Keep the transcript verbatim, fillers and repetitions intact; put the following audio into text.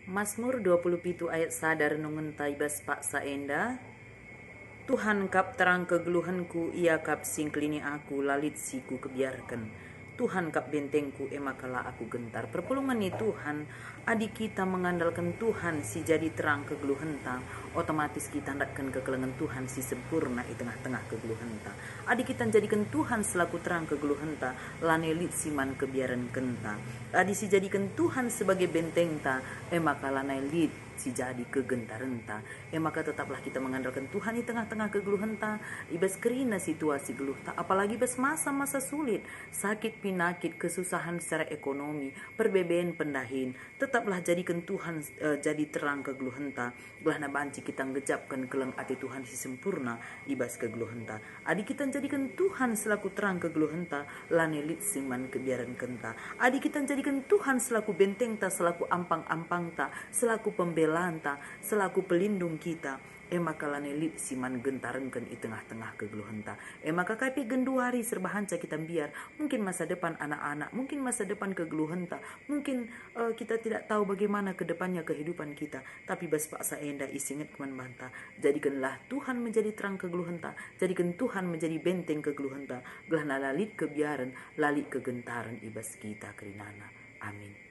Masmur dua puluh pitu ayat sada renungenta i bas paksa enda, Tuhan kap terang kegeluhenku, Ia kap si ngkelini aku, la lit si kukebiarken. Tuhan kap bentengku, e maka la aku gentar. Perpulungen ni Tuhan, adi kita mengandalken Tuhan si jadi terang kegeluhenta, otomatis kita ndatken kekelengen Tuhan si sempurna i tengah-tengah kegeluhenta. Adi kita njadiken Tuhan selaku terang kegeluhenta, lanai lit si man kebiarenkenta. Adi sijadiken Tuhan sebagai bentengta, e maka lanai lit si jadi kegentarenta. E maka tetaplah kita mengandalken Tuhan i tengah-tengah kegeluhenta, i bas kerina situasi geluhta, apalagi bas masa-masa sulit, sakit pinakit, kesusahan secara ekonomi, perbeben pendahin. Tetaplah jadiken Tuhan, eh, jadi terang kegeluhenta, gelahna banci kita nggejapken keleng ate Tuhan si sempurna i bas kegeluhenta. Adi kita njadiken Tuhan selaku terang kegeluhenta, lanai lit si man kebiarenkenta. Adi kita njadiken Tuhan selaku bentengta, selaku ampang-ampangta, selaku pembelanta, selaku pelindung kita, e maka lanai lit si man gentarengken i tengah-tengah kegeluhenta. E maka kai pe genduari serbahanca kita mbiar, mungkin masa depan anak-anak, mungkin masa depan kegeluhenta, mungkin, eh, kita tidak tahu bagaimana ke depannya kehidupan kita, tapi bas paksa enda isingetken man banta, jadikenlah Tuhan menjadi terang kegeluhenta, jadiken Tuhan menjadi benteng kegeluhenta, gelahna la lit kebiaren, la lit kegentaren i bas kita kerinana. Amin.